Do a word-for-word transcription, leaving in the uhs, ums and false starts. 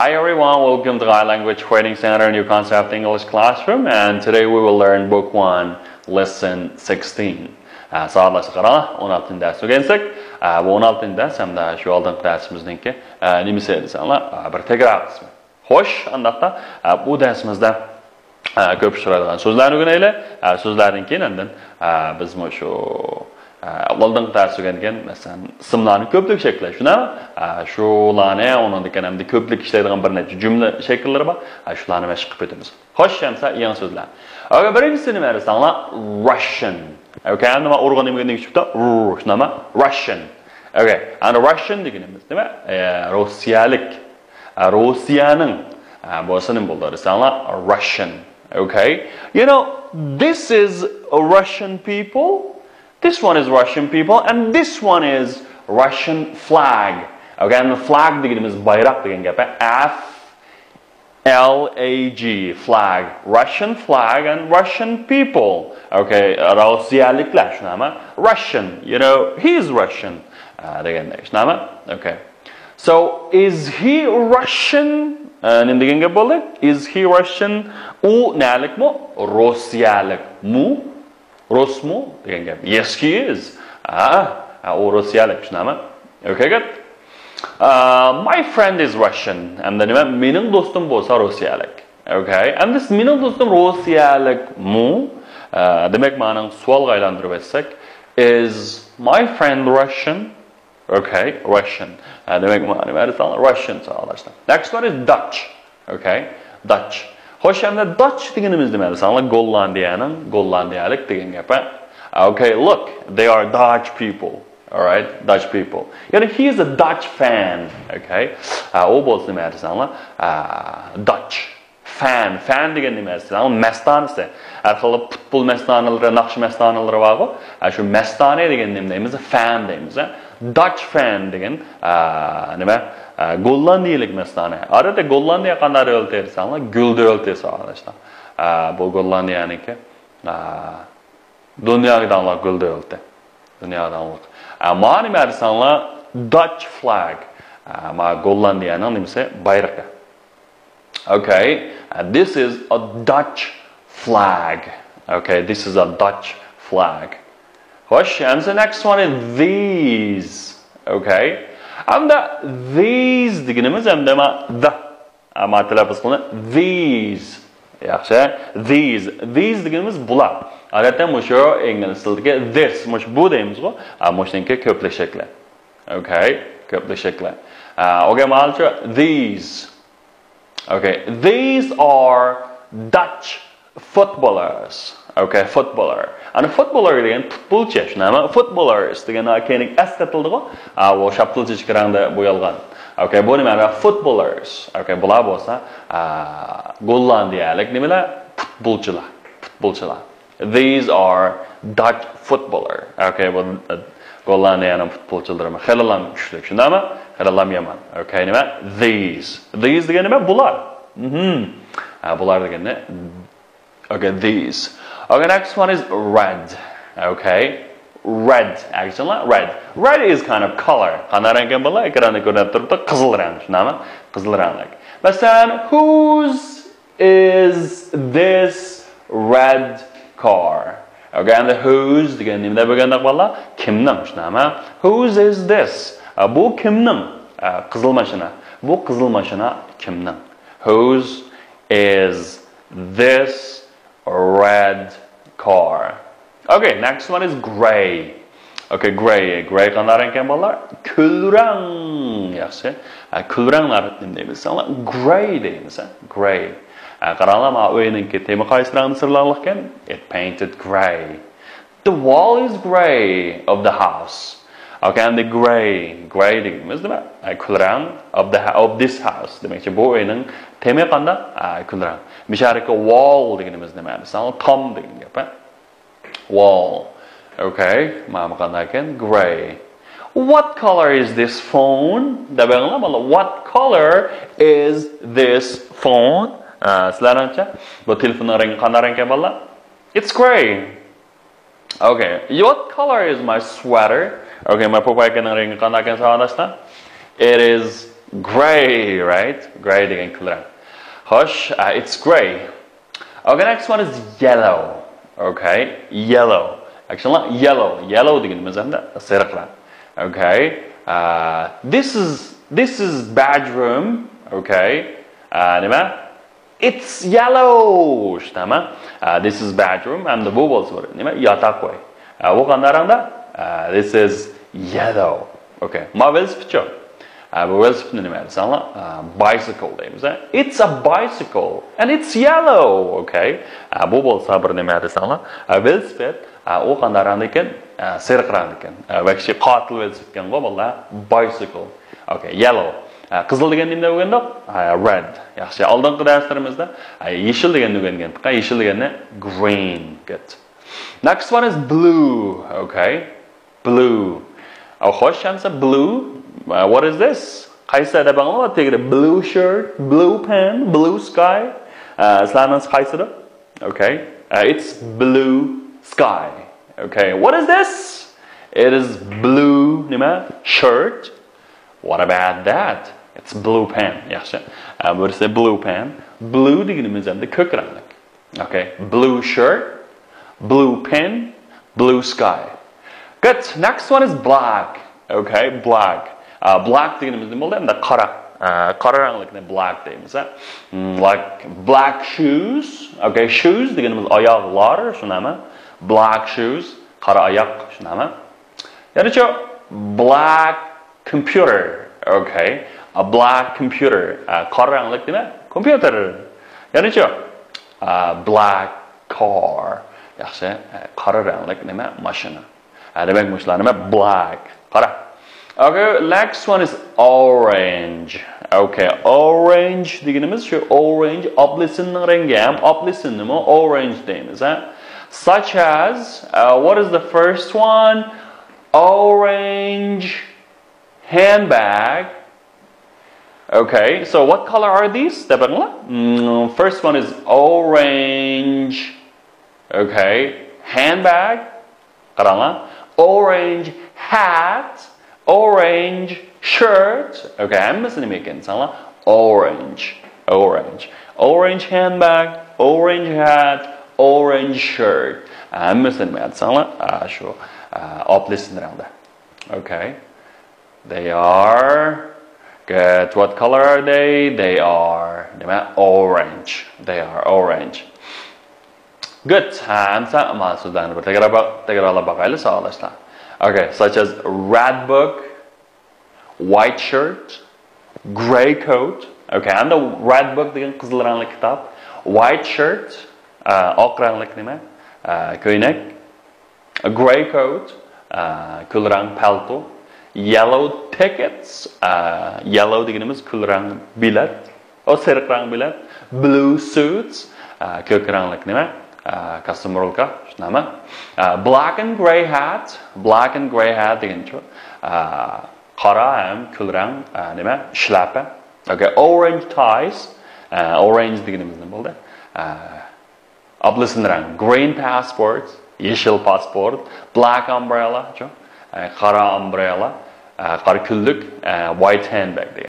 Hi everyone, welcome to Thai Language Training Center New Concept English Classroom, and today we will learn Book one, Lesson sixteen. ھە، ساۋاقداشلار، قاراڭلار، ئون ئالتىنچى دەرس ئۆگەنسەك، ھە، بۇ ئون ئالتىنچى دەرس ھەمدە شۇ ئالدىنقى دەرسىمىزنىڭكى، ھە، نېمىسى دېسەڭلار، ھە، بىر تەكرار قىسمى. خوش، ئانداقتا، ھە، بۇ دەرسىمىزدە، ھە، كۆپ ئۇچرايدىغان سۆزلەرنى ئۆگىنەيلى. ھە، سۆزلەردىن كېيىن ئاندىن، ھە، بىزمۇ شۇ، ھە، ئالدىنقى دەرس ئۆگەنگەن، مەسىلەن، ئىسىملارنىڭ كۆپلۈك شەكلى، شۇنداقمۇ؟ ھە، شۇلارنى، ئۇنىڭدىن كېيىن ئەمدى كۆپلۈك ئىشلەيدىغان بىر نەچچە جۈملە شەكىللىرى بار. ھە، شۇلارنى مەشىق قىلىپ ئۆتىمىز. خوش، ئەمسە يېڭى سۆزلەر. ئوكەي، بىرىنچىسى نېمە دېسەڭلار؟ Russian. ئوكەي، ئەمدى مانا ئۇرغۇن نېمىگە دېگۈچ بىتتا؟ ر، شۇنداقمۇ؟ Russian. ئوكەي، ئەمدى Russian دېگىنىمىز نېمە؟ ئە، روسىيەلىك. ئە، روسىيەنىڭ. ئە، بولسا نېمە بولىدۇ دېسەڭلار؟ Russian. Okay. You know, this is Russian people. This one is Russian people and this one is Russian flag. Okay, ئەمدى flag دېگىنىمىز بايراق دېگەن گەپ. F L A G, flag, Russian flag and Russian people. Okay, روسىيەلىكلەر، شۇنداقمۇ؟ Russian, you know, he's Russian. ئە، دېگەندەك، شۇنداقمۇ؟ Okay. So, is he Russian? ئە، نېمە دېگەن گەپ بولدى؟ Is he Russian? ئۇ نەلىكمۇ؟ روسىيەلىكمۇ؟ رۇسمۇ دېگەن گەپ. Yes, he is. ھە، ھە، ئۇ روسىيەلىك، شۇنداقمۇ؟ Okay, good. Uh, my friend is Russian. ئەمدى نېمە؟ مېنىڭ دوستۇم بولسا روسىيەلىك. Okay. ئەمدى مېنىڭ دوستۇم روسىيەلىكمۇ؟ ئە، دېمەك، مانىڭ سوئالغا ئايلاندۇرۇپ ئۆتسەك، is my friend Russian? Okay, Russian. ئە، دېمەك، مانا نېمە دېسەڭلار؟ Russian ساۋاقداشلار. Next one is Dutch. Okay, Dutch. خوش، ئەمدى Dutch دېگىنىمىز نېمە دېسەڭلار؟ گوللاندىيەنىڭ، گوللاندىيەلىك دېگەن گەپ، ھە؟ Okay, look, they are Dutch people. All right, Dutch people. يەنى he is a Dutch fan. Okay. ئە، ئۇ بولسا نېمە دېسەڭلار؟ ئە، Dutch. Fan. Fan دېگەن نېمە دېسەڭلار؟ مەستانىسى. ھەر خىل پۇتبول مەستانىلىرى، ناخشا مەستانىلىرى بارغۇ. ئە، شۇ مەستانە دېگەن نېمە دەيمىز؟ Fan دەيمىز، ھە؟ Dutch fan دېگەن، ئە، نېمە؟ ئە، گوللاندىيەلىك مەستانە. ئادەتتە گوللاندىيە قانداق دۆلىتى دېسەڭلار، گۈل دۆلىتى ساۋاقداشلار. ئە، بۇ گوللاندىيەنىڭكى، ئە، دۇنياغا داڭلىق گۈل دۆلىتى. دۇنياغا داڭلىق. ئە، مانا نېمە دېسەڭلار، Dutch flag. ئە، مانا گوللاندىيەنىڭ نېمىسى؟ بايرىقى. Okay, and this is a Dutch flag. Okay, this is a Dutch flag. خوش، and the next one is these. Okay. ئەمدى these دېگىنىمىز ئەمدى ما the. ئەمما تەلەپپۇز قىلىنى these. ياخشى. These. These دېگىنىمىز بۇلار. ئادەتتە مۇشۇ ئىنگلىز تىلىدىكى this، مۇشۇ بۇ دەيمىزغۇ. ئە، مۇشۇنىڭكى كۆپلۈك شەكلى. Okay، كۆپلۈك شەكلى. ئە، ئوكەي، مانا these. Okay, these are Dutch footballers. Okay, footballer. ئەنە footballer دېگەن پۇتبولچى، شۇنداقمۇ؟ Footballers دېگەن كەينىگە S قېتىلدىغۇ. ئا، ئۇ شاپتۇلچىچىك رەڭدە بويالغان. Okay، بۇ نېمە؟ Footballers. Okay، بۇلار بولسا، ئا، گوللاندىيەلىك نېمىلەر؟ پۇتبولچىلار. پۇتبولچىلار. These are Dutch footballer. Okay، بۇ، ئە، گوللاندىيەنىڭ پۇتبولچىلىرىمۇ. خېلىلا كۈچلۈك، شۇنداقمۇ؟ خېلىلا يامان. Okay، نېمە؟ These. These دېگەن نېمە؟ بۇلار. مهم. ئە، بۇلار دېگەننى. Okay, these. Okay, next one is red. Okay. Red. ئەكچىڭلار، red. Red is kind of color. قانداق رەڭكەن بالىلار؟ ئېكراندا كۆرۈنۈپ تۇرۇپتۇ. قىزىل رەڭ، شۇنداقمۇ؟ قىزىل رەڭلىك. مەسىلەن، whose is this red car? Okay, ئەمدى whose دېگەن نېمە دەپ بولغانداق بالىلار؟ كىمنىڭ، شۇنداقمۇ؟ Whose is this? ئە، بۇ كىمنىڭ؟ ئە، قىزىل ماشىنا. بۇ قىزىل ماشىنا كىمنىڭ؟ Whose is this red car? Okay, next one is grey. Okay, grey. Grey قانداق رەڭكەن بالىلار؟ كۈل رەڭ. ياخشى. ئە، كۈل رەڭلەر نېمە دەيمىز دېسەڭلار؟ Grey دەيمىز، ھە؟ Grey. ئە، قاراڭلار، مانا ئۆينىڭكى تېمى قايسى رەڭدە سىرلانغانىكەن؟ It painted grey. The wall is grey of the house. Okay, and the grey, grey دېگىنىمىز نېمە؟ ئە، كۈل رەڭ of the, of this house. دېمەكچى، بۇ ئۆينىڭ تېمى قانداق؟ ئە، كۈل رەڭ. مىشارىكى wall دېگىنىمىز نېمە دېسەڭ، تام دېگەن گەپ، ھە؟ Wall. Okay، مانا قانداق ئىكەن؟ Grey. What color is this phone? دەپ بېقىڭلار، بالىلار. What color is this phone? ئە، سىلەرنىڭچە؟ بۇ تېلېفوننىڭ رەڭگى قانداق رەڭكەن، بالىلار؟ It's grey. Okay. What color is my sweater? Okay, مانا پوپايكىنىڭ رەڭگى قانداق ئىكەن، ساۋاقداشلار؟ It is Gray, right? Gray دېگەن كۈل رەڭ. خوش, uh, it's gray. Okay, next one is yellow. Okay, yellow. Actually, yellow. Yellow دېگىنىمىز ھەمدە سېرىق رەڭ. Okay. Uh, this is, this is bedroom. Okay. Uh, نېمە? It's yellow. شۇنداقمۇ? Uh, this is bedroom. ھەمدە بۇ بولسا بىر نېمە؟ ياتاق ئۆي. Uh, بۇ قانداق رەڭدە؟ Uh, this is yellow. Okay. ما ۋېلىسىپىتچۇ. ئە، بۇ ۋېلىسىپىتنى نېمە دېسەڭلار؟ ئە، bicycle دەيمىز، ھە؟ It's a bicycle and it's yellow. Okay. ئە، بۇ بولسا بىر نېمە دېسەڭلار؟ ئە، ۋېلىسىپىت. ئە، ئۇ قانداق رەڭدە ئىكەن؟ ئە، سېرىق رەڭدە ئىكەن. ئە، ۋەھشىي قاتىل ۋېلىسىپىت ئىكەنغۇ، بالىلار. Bicycle. Okay, yellow. ئە، قىزىل دېگەن نېمىنى ئۆگەندۇق؟ ئە، red. ياخشى. ئالدىنقى دەرسلىرىمىزدە، ئە، يېشىل دېگەننى ئۆگەنگەن. يېشىل دېگەننى green. Good. Next one is blue. Okay. Blue. ئە، خوش، ئەمسە blue. ئە، what is this? قايسى دەپ ئاڭلاۋاتىدۇ؟ Blue shirt, blue pen, blue sky. ئە، سىلەرنىڭ قايسىدۇر؟ Okay. ئە، it's blue sky. Okay. What is this? It is blue نېمە؟ Shirt. What about that? It's blue pen. ياخشى. ئە، بىرسى blue pen. Blue دېگىنىمىز ئەمدى كۆك رەڭلىك. Okay. Blue shirt, blue pen, blue sky. Good. Next one is black. Okay, black. ئە، black دېگىنىمىز نېمە بولدى؟ ئەمدى قارا. ئە، قارا رەڭلىكنى black دەيمىز، ھە. Hmm, like black shoes. Okay, shoes دېگىنىمىز ئاياغلار، شۇنداقمۇ؟ Black shoes، قارا ئاياق، شۇنداقمۇ؟ يەنىچۇ، black computer. Okay. A black computer. ئە، قارا رەڭلىك نېمە؟ Kompyuter. يەنىچۇ، ئە، black car. ياخشى. ئە، قارا رەڭلىك نېمە؟ ماشىنا. ئە، دېمەك، مۇشۇلار نېمە؟ Black. قارا. Okay, next one is orange. Okay, orange دېگىنىمىز شۇ orange، ئابلىسىننىڭ رەڭگى ھەم ئابلىسىننىمۇ orange دەيمىز، ھە. Such as, uh, what is the first one? Orange handbag. Okay, so what color are these? دەپ بېقىڭلار. Hmm, first one is orange. Okay, handbag. قاراڭلار. Orange hat, orange shirt. Okay, ھەممىسى نېمە ئىكەن دېسەڭلار؟ Orange. Orange. Orange handbag, orange hat, orange shirt. ھەممىسى نېمە دېسەڭلار؟ ئا، شۇ، ئا، ئابلىسىن رەڭدە. Okay. They are. Good. What color are they? They are. نېمە؟ Orange. They are orange. Good. ھە، ئەمسە مانا سۆزلەرنى بىر تەكرار با-، تەكرارلاپ باقايلى، ساۋاقداشلار. Okay, such as red book, white shirt, grey coat. Okay, ھەمدە red book دېگەن قىزىل رەڭلىك كىتاب. White shirt، ئە، ئاق رەڭلىك نېمە؟ ئە، كۆينەك. Grey coat، ئە، كۈل رەڭ پەلتو. Yellow tickets، ئە، yellow دېگىنىمىز كۈل رەڭ بېلەت. ئۇ سېرىق رەڭ بېلەت. Blue suits، ئە، كۆك رەڭلىك نېمە؟ ئە، كاستيۇم رولكا، شۇنداقمۇ؟ ئە، black and grey hat، black and grey hat دېگىنىچۇ؟ ئە، قارا ھەم كۈل رەڭ، ئە، نېمە؟ شىلەپە. Okay, orange ties، ئە، orange دېگىنىمىز نېمە بولدى؟ ئە، ئابلىسىن رەڭ. Green passport، يېشىل پاسپورت. Black umbrella، چۇ؟ ئە، قارا ئامبرېلا، ئە، قارا كۈنلۈك، ئە، white handbag دېگەن.